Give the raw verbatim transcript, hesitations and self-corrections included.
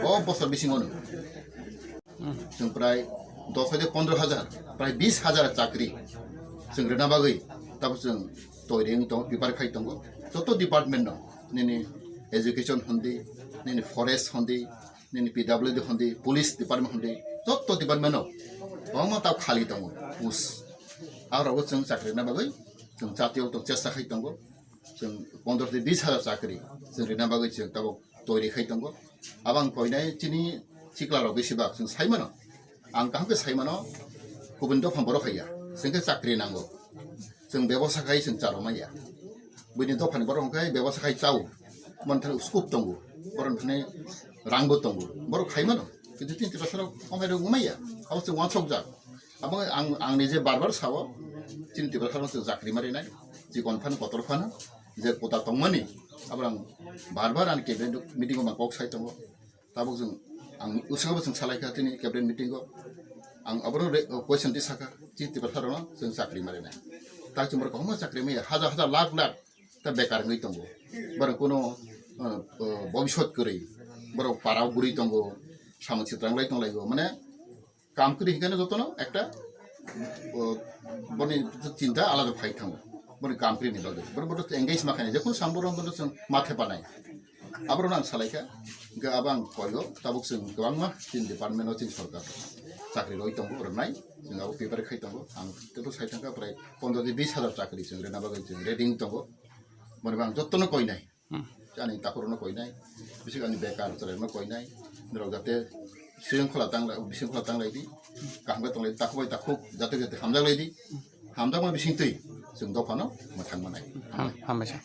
O bosor bisingo no chwng prai dos hajar, pondro hajar, prai bis hajar chakri chwng rwna bagwi tabo chwng toiri wng tongo, prepare khai tongo. Joto department no, nini education hondi, nini forest hondi, nini P W D hondi, police department hondi, joto department no kwbangma tabo khali tongo post. Aro chwng chakri rwna bagwi chwng chatio to chesta khai tongo. Chwng pondro tei bis hajar chakri chwng rwna bagwi chwng tabuk toiri khai tongo. Abang koinai chini chikla rok besi bak chwng sai mano. Ang kaham khe sai mano, kubun dopha borok haiya, chwng khe chakri nango. Chwng bebosa khai chwng charo maya. Buini dophani borok hwnkhe bebosa khai chao. Mon thani scope tongo. Borok thani rangbo tongo. Borok khai mano. Kintu chini Tiprasa rok omo hai rok wngmaya. Abo chwng wansok jak. Abo ang, ang nije bar bar sao, chini Tiprasa rok chwng chakri ma rinai, chikon phano kotor phano, je kota tongmani, abo ang bar bar ani cabinet meeting o ma kok sai tongo. Tabuk chwng ang usabo chwng salai kha chini cabinet meeting o, ang abono re-, question di saka, chini Tiprasa rok no chwng chakri ma rinai. Tak chwng borok kwbangma chakri maya, hajar hajar lakh lakh ta bekar wngwi tongo. Borok kuno, uh, uh, bobisot kwrwi, borok para o guri tongo, samung sitra wng lai tong lai o, mane kam kwrwi hinkhe jotono ekta, o, boni chinta alada phai thango. Boni kam kwrwini bagwi. Boro, boro engage ma khainai. Jekun samborok boro chwng ma thepanai. Aborokno ang salaikha. Hinkhe abo ang koyo, tabuk chwng kwbangma chini department o chini sorkar chakri rwi tongo, rwnai. Chwng abo prepare khai tongo. Ang teibo sai thangkha prai pondro tei bis hajar chakri chwng rwna bagwi chwng ready wng tongo. Boni bo ang jotono koinai. Hmm. Ani takhurokno koinai, bising ani bekar chwrairokno koinai, norok jate sringkhola tang lai, bisingkhola tang lai di, kaham khe tong lai, takhuk bai takhuk, jate jate hamjak lai di, hamjakma bising twi chwng dophano mwthang manai. Ham-, hambaisa.